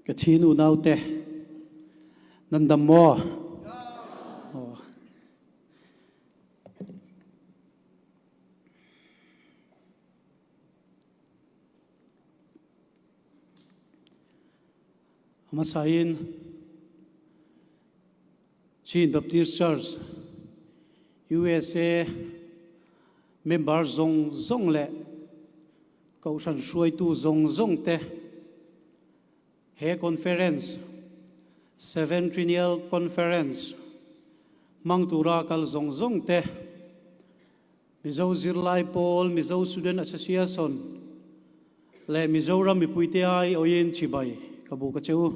Ka chin unau te nan dam maw? Aw. Hmasa in Chin Baptist Church USA member zawng zawng leh Kohhran hruaitu zawng zawng te he conference, Seventriennial Conference, hmang tura kal zawng zawng te, Mizo Zirlai Pawl, Mizo Student Association leh Mizoram mipuite ai awin chibai ka bu ka che u.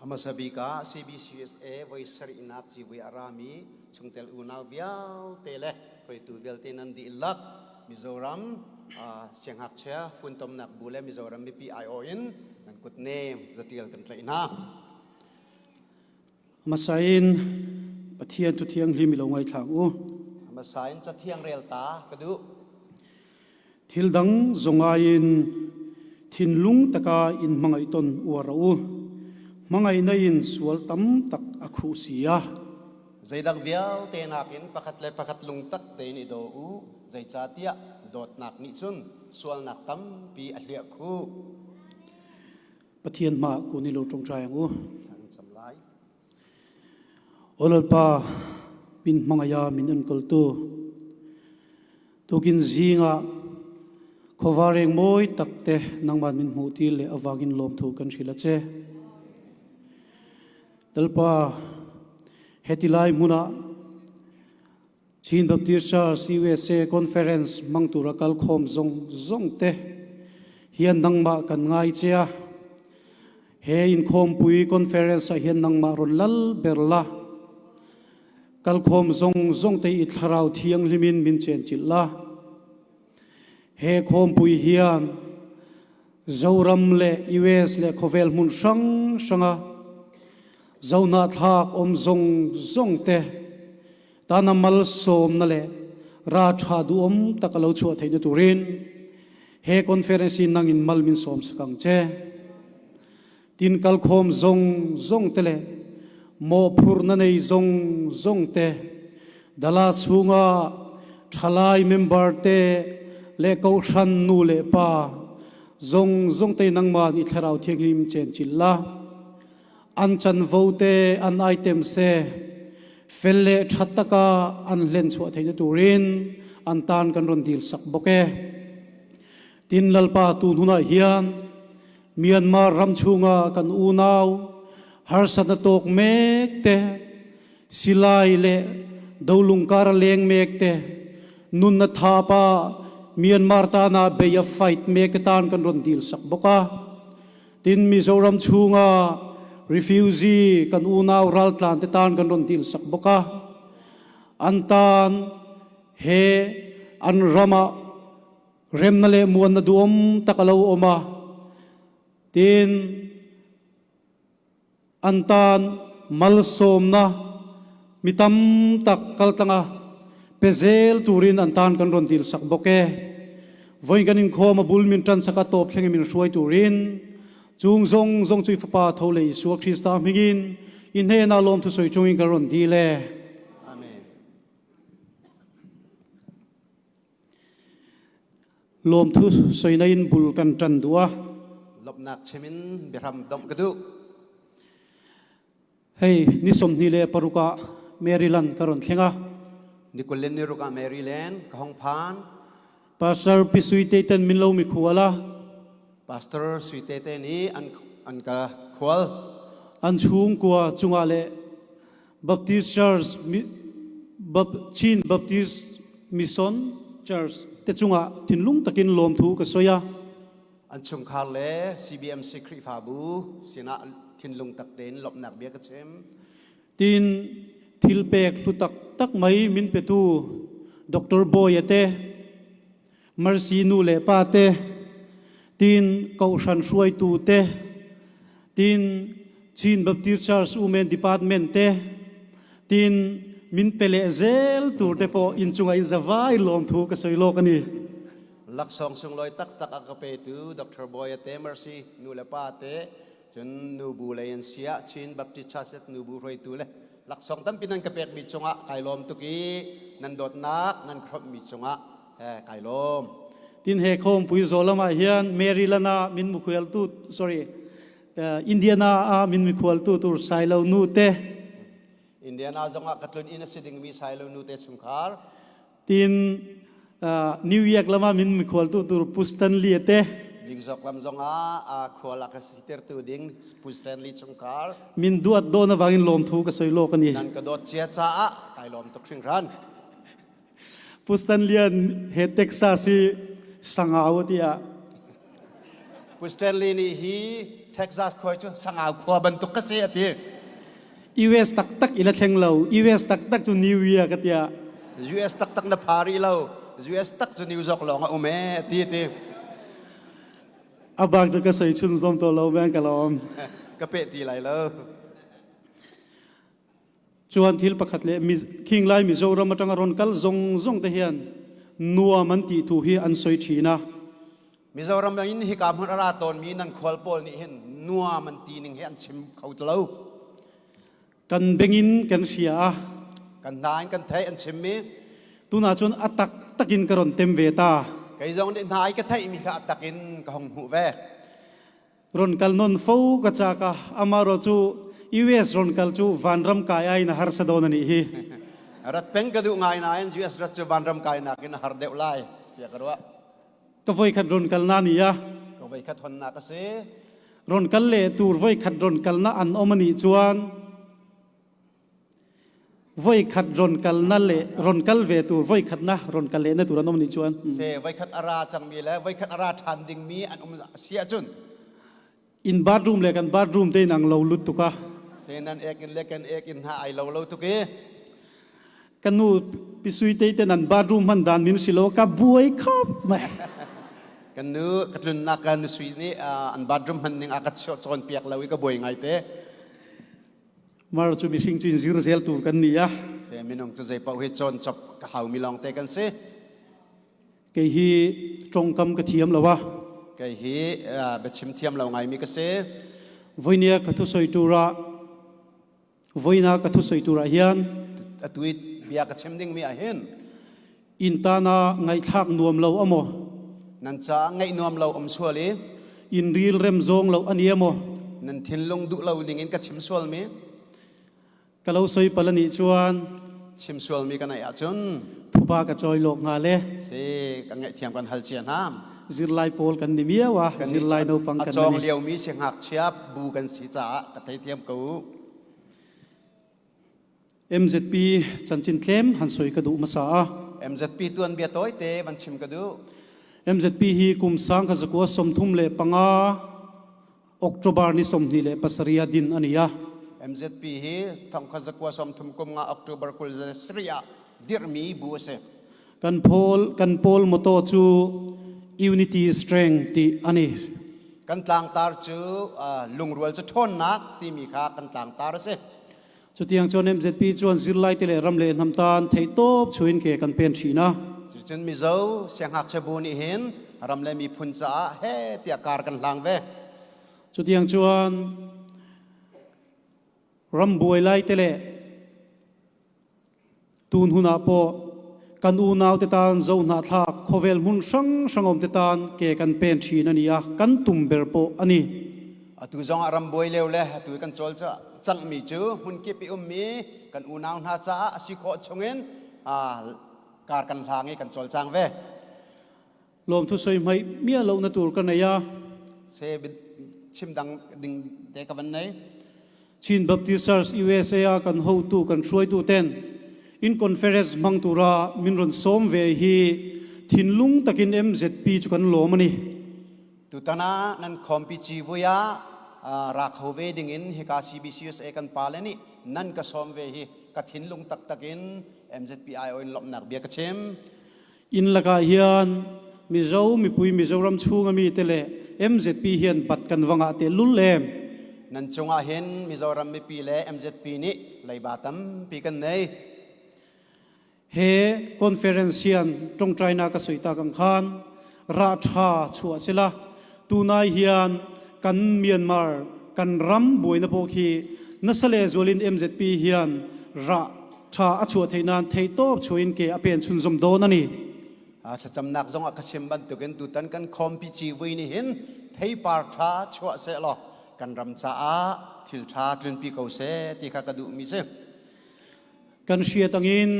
A hmasa bik ah CBCUSA voi sarihnak civui a rami chungtel unau vialte le hruaitu vialte nan dihlak Mizoram siangngakchia funtomnak bu le Mizoram mipi aiawh in nan kutnem zatial kan tlaih hna. Hmasa in Pathian thu thianghlim i lo ngaithlak u. Hmasa in cathiang rel ta ka duh. Thil dang zongai in thinlung taka in hmangaih ton uar u. Hmangaihna in sual tam tak a khuh si a. Zeidang vialte nakin pakhat le pakhat lungtak tein i daw u, zeicahtiah dawtnak nih cun sualnak tampi a hliah khuh. Pathian hma kun i lo ṭawngṭai ang u. Aw Lalpa, min hmangaiha min enkawltu, tukin zingah khuavar eng mawi tak te nangman min hmuh tir leh avangin lawmthu kan hrilh a che. Lalpa, heti lai hmunah Chin Baptist Church USA Conference hmang tura kal khawm zawng zawng te hian nangmah kan ngai che a. He inkhawmpui conference ah hian nangmah rawn lal ber la. Kal khawm zawng zawng te i thlarau thianghlimin min chenchilh la. He khawmpui hian Zoram leh US leh khawvel hmun hrang hranga Zohnahthlak awm zawng zawng te tana malsawmna leh ra tha duhawm tak a lo chhuah theihna turin he conference hi nangin mal min sawm sak ang che. Tin kalkhawm zawng zawng te leh mawhphurhna nei zawng zawng te, Dallas chhunga thalai member te leh kohhran nu leh pa zawng zawng te nangman i thlarau thianghlim chenchilh la. An chanvo te, an items te fel leh tha taka an hlen chhuah theihna turin an tan kan rawn dil sak bawk e. Tin, Lalpa tun hunah hian Myanmar ram chhunga kan unau harsatna tawk mek te, silai leh dolung kara leng mek te, nunna thapa Myanmar tana bei a fight mek te tan kan rawn dil sak bawk a. Tin, Mizoram chhunga refugee kan unau raltlan te tan kan rawn dil sak bawk a, an tan he an rama remna leh muanna duhawm tak a lo awm a, tin, an tan malsawmna mi tam tak kaltlang a, pe zel turin an tan kan rawn dil sak bawk e. Vawiin kan inkhawm a bul min tan sak a tawp thlengin min hruai turin chung zawng zawng chu i Fapa tho leh Isua Krista hmingin i hnenah lawmthu sawi chungin kan rawn dil e. Amen. Lawmthu sawina in bul kan tan duh a. Lawmhnak chim in biahram domh ka duh. Hei ni 26 ah Maryland ka rawn thleng a. Ni 26 ah Maryland ka hong phan. Pastor Pi Sui Te ten min lo mikhual a. Pastor Sui Te te nih an an ka khual. An chhungkua chungah le Baptist Church Chin Baptist Mission Church te chungah thinlung takin lawmthu ka sawi a. An chungkhar le CBMC Khrihfabu sinah thinlung tak tein lawmhnak bia ka chim. Tin thilpek hlu tak tak mai min petu Doctor Boy-a te, Mercy nu leh pa te, tin Kohhran hruaitu te, tin Chin Baptist Church Women Department te, tin min pe leh zel tur te pawh inchungah in zavai lawmthu ka sawi lawk a ni. Laksawng sunglawi taktak a ka petu Doctor Boy-a te, Mercy nu le pa te, Cun nubu lei an si ah Chin Baptist Church nubu hruaitu le laksawng tampi nan ka pekmi cungah kai lawm tuk i nan dawtnak nan ka hrawmhmi cungah kai lawm. Tin he khawmpui zaw ah hian Maryland ah min mukhualtu sorry Indiana ah min mikhualtu tur Sailo nu te Indiana zongah ka tlun inn a si dingmi Sailo nu te chungkhar Tin New York lama min mikhualtu tur Pu Stanley te New York lam zongah khual a ka sitertu ding Pu Stanley chungkhar min duat dawn awangin lawmthu ka soi lawk ani. Nan ka dawt cia caah kai lawm tuk hringhran. Pu Stanley he Texas hi sangau tiah. Pu Stanley nih hi Texas khua cu sangau khua bantuk ka si ati. US taktak ila thleng lo. US taktak cu New York ka tiah. US taktak na phari lo. US tak cu New York lawng a um e ti ti. Abak cu ka soi chun zom to lo bang ka lawm. Ka pe ti lai lo. Chuan thil pakhat le khing lai Mizoram atanga ron kal zong zong te hian nuam an ti thu hi an soi thina. Mizoram in hika hmun a ra tawnmi nan khual pawl nih hin nuam an ti ning hi an chim kho ti lo. Kan bengin kan hria a. Kan hna in kan theih an chimmi. Tunah cun a taktak in ka ron tem ve ta. Kei zong nih hna i ka theihmi kha a tak in ka hong hmuh ve. Ron kal non fo ka chak a amaro cu US ron kal cu vanram kai ai na harsa dawn ani hi. Rat peng ka duh ngai nain US rat cu vanram kai nakin a har deuh lai tiah ka ruah. Ka voikhat ron kalna ni a. Ka voikhat honnak a si. Ron kal le tur voikhat ron kalna an om ani chuan voikhat ron kalna le ron kal ve tur voikhat na ron kal le na tur an om ni chuan. Se voikhat ara cangmi le voikhat ara ṭhan dingmi an um si ahcun. In bathroom le kan bathroom te nang lo lut tuka. Se nan ek in le kan ek in ha ai lo lo tuk i. Ka nu Pi Sui te te nan bathroom hman dan min silo ka buai khop mai. Kan nu ka tlunnak ka nu Sui nih an bathroom hman ning a ka cawn piak lo i ka buai ngai te. Mar cu mihring cu in zir zel tur kan ni a. Se minung cu zei paoh hi cawn chop ka hau mi lawng te kan si. Kei hi tongkam ka thiam lo a. Kei hi biachim thiam lo ngai mi ka si. Voinia ka thu soi tura Voina ka thusawi turah hian atu i bia ka chim dingmi ah hin inn tana ngaihthlak nuam lo amaw nan caah ngaih nuam lo um sual i in rilrem zawng lo ani amaw nan thinlung duh lo dingin ka chim sualmi ka lo soi pal anih chuan chim sualmi ka neih ahcun thupa ka cawi lawk hnga le si kan ngaihthiam kan hal cia hna zirlai pawl kan ni miau a zirlai naupang kan kan cawng liomi siangngakchia bu kan si caah ka theithiam ko. MZP chanchin tlem han soi ka duh hmasa a. MZP tuanbia tawite van chim ka duh. MZP hi kum sang kha zakua 35 October ni 27 ah din a ni a. MZP hi thongkha zakua 30 kum nga October 23 ah dirhmi bu a si. Kan pawl kan pawl motto cu Unity Strength ti a ni. Kan tlangtar cu lungrual cu ṭhawnnak timi kha kan tlangtar a si. Chutiang chuan MZP chuan zirlai te le ram le hnam tan theihtawp chuin ke kan pen ṭhin a. Cucun Mizo siangngakchia bu nih hin ram le miphun caah he tiah kar kan hlang ve. Chutiang chuan ram buai lai te le Tun hunah pawh kan unaute tan zohnahthlak khawvel hmun hrang hrang awmte tan ke kan pen thin a ni a, kan tum ber pawh a ni. Atu zongah ram buai lio le atu i kan cawl cangmi cu hmunkip i ummi kan unau hna caah a si khawh chungin kar kan hlang i kan cawlcang ve. Lawmthu soi hmaih miah lohna tur ka nei a. Se chim dang ding te ka van nei. Chin Baptist Church USA a kan hotu kan hruaitu ten in conference hmang tura min rawn sawm ve hi thinlung takin MZP chu kan lawm a ni. Tutan ah nan khawmpi civui ah ra kho ve dingin hika CBCUSA kan pale nih nan ka sawm ve hi ka thinlung taktak in MZPI in lawmhnak bia ka chim. Inn lakah hian Mizo mipui Mizoram chhunga mite leh MZP hian bat kan va ngah tehlul em? Nan cungah hin Mizoram mipi le MZP nih leiba tampi kan nei. He conference hian tawngtaina ka sawi tak ang khan rah tha chhuah sela tunai hian kan Myanmar. kan ram buaina pawh khi nasa lehzualin mzp hian rah tha a chhuah theih nan theihtawp chhuahin ke a pen chhunzawm dawn a ni. Thlacamnak zongah ka chim bantukin tutan kan khawmpi civui nih hin theipar ṭha chuah sehlaw kan ram caah thil ṭha tlunpi ko seh ti kha ka duhmi si. Kan hriat angin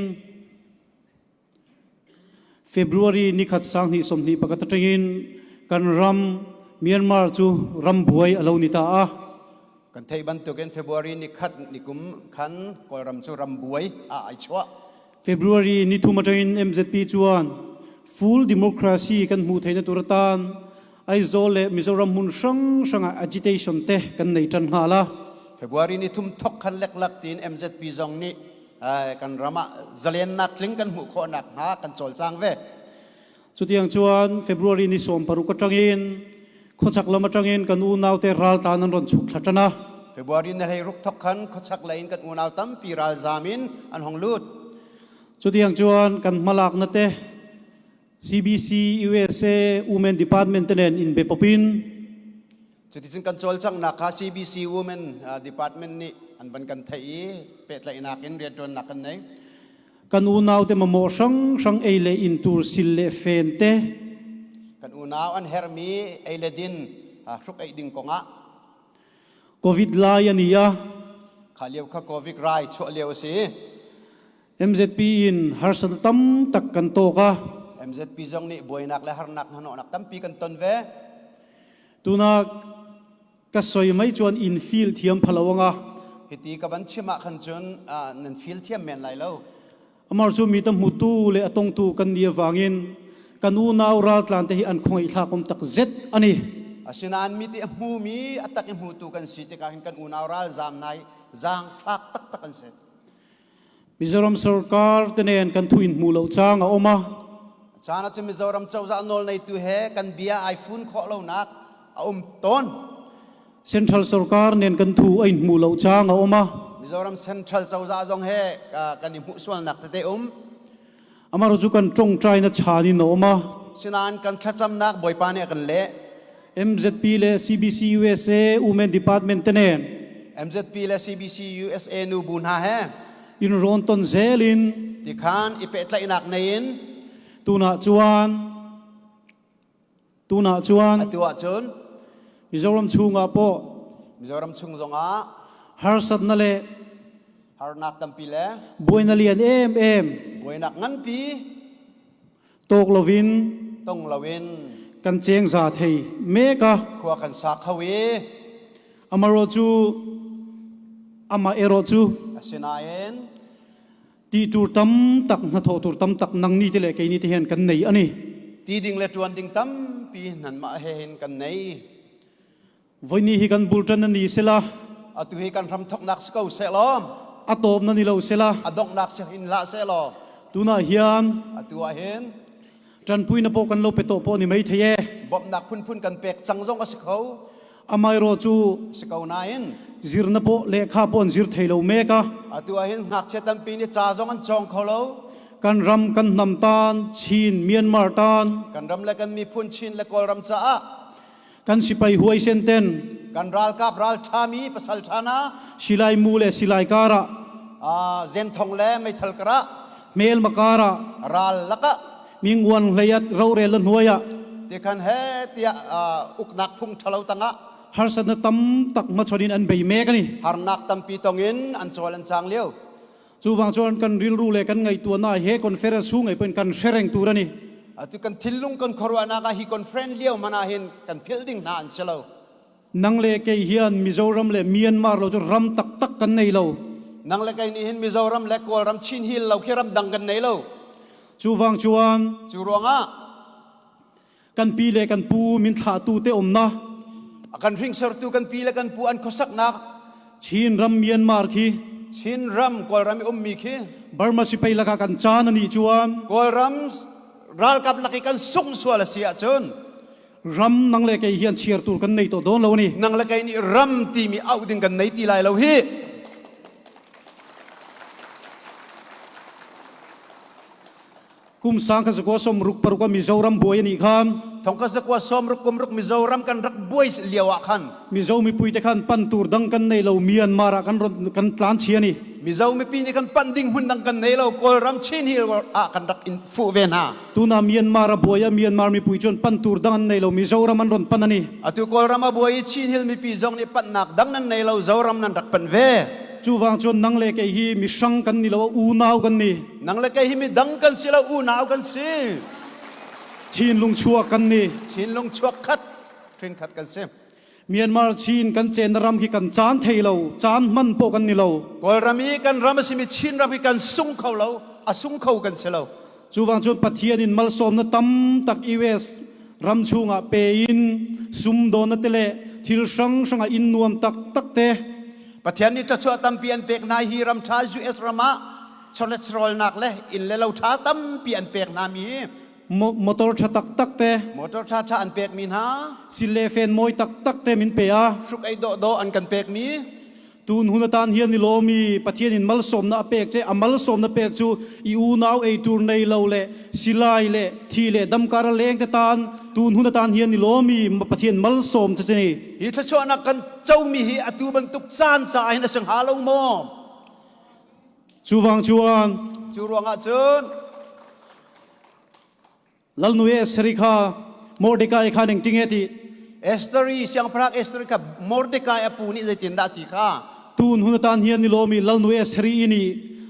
February nikhat sang hnih 21 atangin kan ram Myanmar chu ram buai a lo ni ta a. Kan theih bantukin February nikhat nikum khan Kawlram cu ram buai ah ai chuah. February ni thum atangin MZP chuan full democracy kan hmuh theihna tur atan Aizawl leh Mizoram hmun hrang hrangah agitation te kan nei tan nghal a. February ni thum thok khan leklak tiin MZP zong nih kan ram ah zalennak tling kan hmuh khawh nakhnga kan cawlcang ve. Chutiang chuan February ni 16 atangin khawchak lam atangin kan unaute raltlan an rawn chhuk thla tan a. February ni 16 thok khan khawchak lei in kan unau tampi ralzam in an hong lut. Chutiang chuan kan hmalakna te CBC USA Women Department te nen inbe pawpin Cuticun kan cawlcanghnak kha CBC Women Department nih an van kan theih i pehtlaihnak in rianṭuannak kan nei. Kan unaute mamawh hrang hrang ei le in tur sil le fen te Kan unau an herhmi ei le din hruk eih ding kongah Covid lai a ni a. Kha lio kha Covid rai chuah lio a si. MZP in harsatna tam tak kan tawk a. MZP zong nih buainak le harnak hnahnawhnak tampi kan ton ve. Tuna ka soi mai chuan in feel thiam phalo anga. Hiti ka van chim ah khan cun nan feel thiam men lai lo. Amar chu mi tam hmutu le atongtu kan ni awangin kan unau raltlan te hi an khongai thlak om tak zet ani. Asinain mi ti a hmumi a tak i hmutu kan si tikah hin kan unau ralzam nai zaangfak taktak an si. Mizoram sorkar te nen kan thu in hmuh lo chang a awm a. Caan ahcun Mizoram cozah nawl neitu he kan bia ai fun khawh lonak a um tawn. Central sorkar nen kan thu a in hmuh lo chang a awm a. Mizoram Central cozah zong he kan i hmuh sualnak tete um. Amaro chu kan tongtai na chan in a awm a. Sinain kan thlacamnak Bawipa nih a kan leh. MZP le CBC USA Women Department te nen MZP le CBC USA nu bu hna he in rawn ton zel in tikhan i pehtlaihnak nei in tunah chuan tunah chuan atu ahcun Mizoram chungah pawh Mizoram chung zongah harsatna le harnak tampi le buaina lian em em buainak nganpi tawk loin tong loin kan cheng za thei mek a khua kan sa kho i amaro chu ama ero chu asinain ti tur tam tak hnathawh tur tam tak nang ni te le kei ni te hian kan nei ani. Ti ding le tuan ding tampi nan mah he hin kan nei. Voini hi kan bultan na ni sela. Atu hi kan ram thoknak si ko seh law. A tawp na ni lo sela. A donghnak si hin hlah seh law. Tunah hian atu ah hin ṭanpui na pawh kan lo pe tawh pawh ni mai thei e. Bawmhnak phunphun kan pek cang zong a si kho. Amaherawh cu si ko nain zirna pawh lehkha pawh an zir thei lo mek a. Atu ah hin ngakchia tampi nih ca zong an cawng kho lo. Kan ram kan hnam tan Chin Myanmar tan kan ram le kan miphun Chin le Kawlram caah kan sipai huaisen ten kan ralkap ralṭhami pasal ṭha hna silai mu le silai karah zenthong le meithal karah hmelma karah ral lakah minguan hleiat rorel la hnuaiah tikhan he tiah uknak phung ṭhalo tangah harsatna tam tak hmachon in an bei mek ani. Harnak tampi tongin an cawl an cang lio. Chuvang chuan kan rilru le kan ngaihtuahnak he conference chung ngei pawhin kan hre reng tur a ni. Atu kan thinlung kan khuaruahnak ah hi conference lio hmanh ah hin kan philh ding hna an si lo. Nang le kei hian Mizoram le Myanmar lo cu ram taktak kan nei lo. Nang le kei nih hin Mizoram le Kawlram Chin Hill lo khi ram dang kan nei lo. Chuvang chuan cu ruangah kan pi le kan pu min thlahtu te umnak a kan hringsertu kan pi le kan pu an khuasaknak Chin ram Myanmar khi Chin ram Kawlram i ummi khi Burma sipai laka kan caan ani chuan Kawlram ralkap laki kan sung sual a si ahcun ram nang le kei hian chiar tur kan nei to dawn lo ni. Nang le kei nih ram timi auh ding kan nei ti lai lo hi. Kum sang kha zakua 66 a Mizoram buai ani khan. Thongkhat zakua sawmruk kum ruk Mizoram kan rak buai lio ah khan. Mizo mipuite khan pan tur dang kan nei lo, Myanmar ah kan rawn kan tlan chhi a ni. Mizo mipi nih kan panh ding hmun dang kan nei lo, Kawlram Chin Hill ah kan rak in fuh ve hna. Tunah Myanmar a buai a, Myanmar mipui chuan pan tur dang an nei lo, Mizoram an rawn pan a ni. Atu Kawlram a buai i Chin Hill mipi zong nih panhnak dang nan nei lo, Zoram nan rak panh ve. Chuvang chuan nang le kei hi mihrang kan ni lo a, unau kan ni. Nang le kei hi midang kan si lo, unau kan si. Chinlung chuak kan ni. Chinlung chuak khat, hrin khat kan si. Myanmar Chin kan chenna ram hi kan caan thei lo, caan hman pawh kan ni lo. Kawlram i kan ram a simi Chin ram hi kan sung kho lo, a sung kho kan si lo. Chuvang cun Pathian in malsawmna tam tak US ram chungah pe in sumdawnna te le thil hrang hrang ah inn nuam taktak te. Pathian nih thluachuah tampi an pek hna hi ram ṭha US ram ah cholesterol-nak le inn le lo ṭha tampi an pek hna mi hi Motor ṭha taktak te motor ṭha ṭha an pek mi hna sil le fen mawi taktak te min pe a hruk ei dawhdawh an kan pek mi tun hun atan hian ni lawmi Pathian in malsawmna a pek che a malsawmna pek chu i unau ei tur nei lo le silai le thi le damkar a leng te tan tun hun atan hian ni lawmi Pathian malsawm che che ni hi thluachuahnak kan comi hi atu bantuk caan caah hin a si hnga lo maw Chuvang chuan cu ruangah cun Lalnu Esther kha Mordecai kha ning tinge ti Esther i siangpahrang Esther kha Mordecai a pu nih zeitindah ti kha tun hun atan hian ni lomi Lalnu Esther ini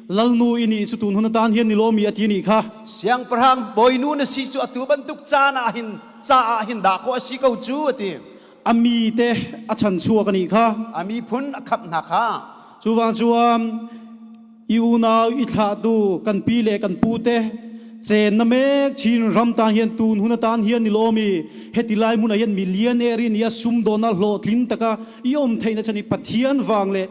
Lalnu ini cu tun hun atan hian ni lomi ati ni kha siangpahrang bawinu na si cu atu bantuk caan ah hin caah hin dah khawh a si ko cu ati ami te a chan chuak ani kha a miphun a khamh hna kha Chuvang chuan i unau i thlahtu kan pi le kan pu te chen na mek Chin ram tan hian tun hun atan hian ni lomi heti lai hmun ah hian million eri nia sumdawn a hlawhtling taka i awm theihna chani Pathian vang le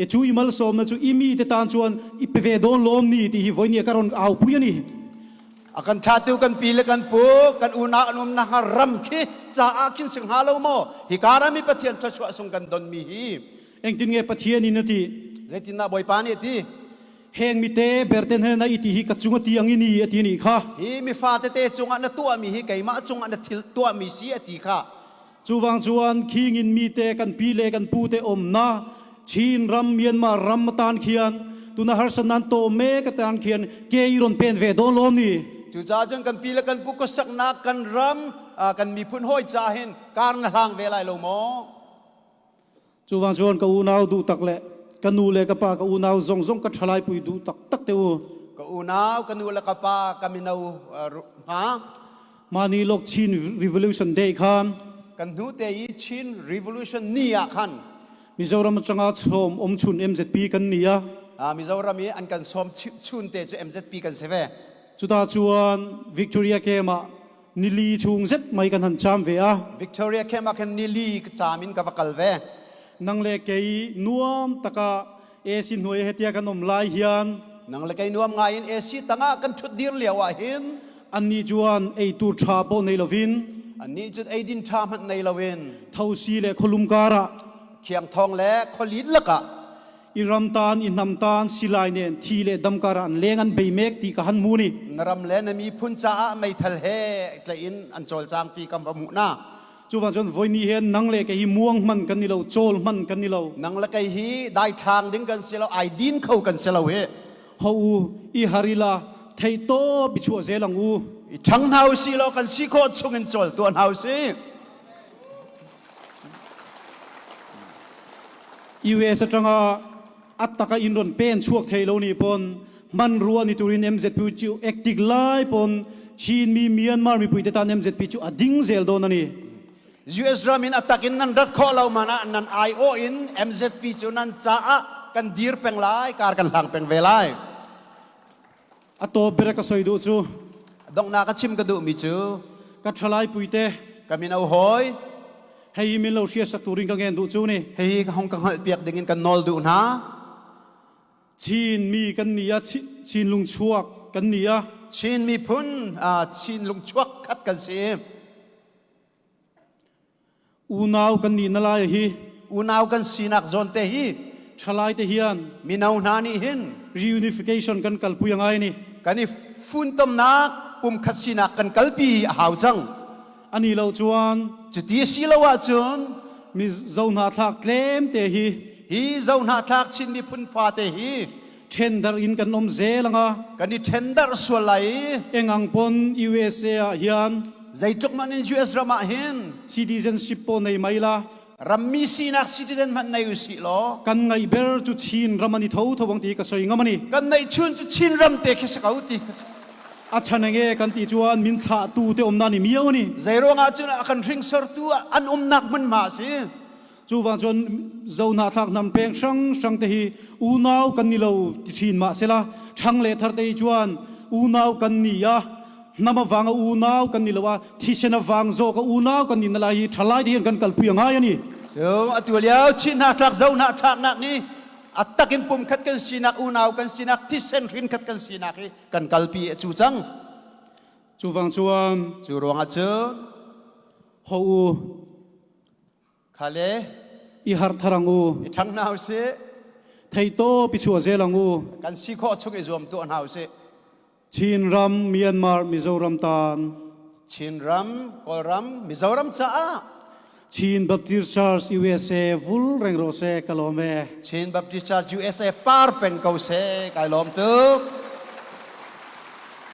e chu i malsawmna chu i mi te tan chuan i pe ve dawn lawm ni tih hi vawinia ka rawn au pui ani. A kan thlatu kan pi le kan pu kan unau an umnak hnga ram khi caah khin sing hnga lo maw hika ram i Pathian thluachuah sung kan don mi hi Engtin nge Pathian in a ti? Zeitindah Bawipa nih a ti? Heng mite berten he na i ti hi ka cung a ti ang i ni a ti nih kha. Hi mifa tete cungah na tuahmi hi keimah cungah na thil tuahmi si a ti kha. Chuvang chuan khing in mite kan pi le kan pu te awmna Chin ram Myanmar ram atan khian tuna harsa nan to mek atan khian ke i ron pen ve dawn lawm ni. Cucaah cun kan pi le kan pu khuasaknak kan ram kan miphun hawi ca hin kar na hlang ve lai lo maw? Chuvang chuan ka unau duh tak le ka nu le ka pa ka unau zong zong ka ṭhalai pui duh taktak te u. Ka unau, ka nu le ka pa, ka mino hna. Mani lok Chin Revolution Day khan kan hnu te i Chin Revolution ni ah khan Mizoram atanga chhom om chun MZP kan ni a. Mizoram i an kan sawm chun te cu MZP kan si ve. Chuta chuan Victoria Camp ah Nili chung zet mai kan han cham ve a. Victoria camp ah khan nili ka cham in ka va kal ve. Nang le kei nuam taka AC hnuai hetia kan om lai hian Nang le kei nuam ngai in AC tangah kan ṭhut dir lio ah hin anni chuan ei tur ṭha pawh nei lovin annih cun eidin ṭha hmanh nei loin thosi le khualum karah khiangthawng le khualin lakah I ram tan, i hnam tan silai nen thi le dam karah an leng an bei mek ti ka han hmu ni. Na ram le na miphun caah meithal he tlaih in an cawlcang ti kan va hmuh na. Cuva cun voi ni hen nang le kei hi muang hman kan ni lo, cawl hman kan ni lo. Nang le kei hi daithlang ding kan si lo, ai din kho kan si lo hi. Ho u, i harila thei to bi chuah zel ang u. I ṭhang hna u si law kan si khawh chungin cawl tuah hna u si. US atanga a taka in ron pen chuak thei lo ni pon hmanrua ni turin MZP chu ektik lai pon Chin mi Myanmar mipui te tan MZP chu a ding zel dawn ani. US ram in atak in nan rat khawh lo man ah nan IO in MZP cu nan caah kan dir peng lai kar kan hlang peng ve lai. A tawp ber ka soi duh cu donghnak a chim ka duhmi cu ka ṭhalai puite ka mino hawi hei min lo hria sak turin ka ngen duh cu ni hihi ka hong ka hngalh piak dingin kan nawl duh hna Chin mi kan ni a Chin lungchuak kan ni a Chin miphun Chin lungchuak khat kan si Unau kan nih na lai hi unau kan sinak zawn te hi ṭhalai te hian mino hna nih hin reunification kan kalpui a ngai ni kan i funtomnak pumkhat sinak kan kalpi a hau cang. A nih loh chuan. Cuti a si lo ahcun. Mi zohnahthlak tlem te hi. Hi zohnahthlak Chin miphun fate hi. Ṭhendarh in kan awm zel ang a. Kan i ṭhendarh sual lai i. Eng ang pawn USA ah hian. Zeitluk hmanh in US ram ah hin. Citizenship pawh nei mai la. Rammi sinak citizen hmanh nei usih law. Kan ngaih ber chu Chin ram an i tho tho ang ti ka sawi ngam a ni. Kan neihchun cu Chin ram te khi si ko ti. A chan enge kan ti chuan min thlahtu te awmna ni miau a ni. Zeiruangah cun a kan hringsortu an umnak hmunhma a si. Chuvang chuan Zohnahthlak hnam peng hrang hrang te hi unau kan ni lo ti thin mah sela ṭhang leh thar te hi chuan unau kan ni a, hnam avanga unau kan ni lo a, thisen avang zawka unau kan nihna lai hi ṭhalai te hian kan kalpui a ngai a ni. Cu atu lio Chin hnahthlak Zohnahthlaknak nih a takin pumkhat kan sinak unau kan sinak thisen hrinkhat kan sinak hi kan kalpi a cu cang. Chuvang chuan Cu ruangah cun ho u Khale i harh thar ang u. I ṭhang hna usih. Theihtawp i chuah zel ang u. Kan si khawh chung i zuam tuah hna usih. Chinram, Myanmar, Mizoram tan. Chinram, Kawlram, Mizoram caah. Chin Baptist Church USA vul reng rawh seh ka lawm e. Chin Baptist Church USA par peng ko seh kai lawm tuk.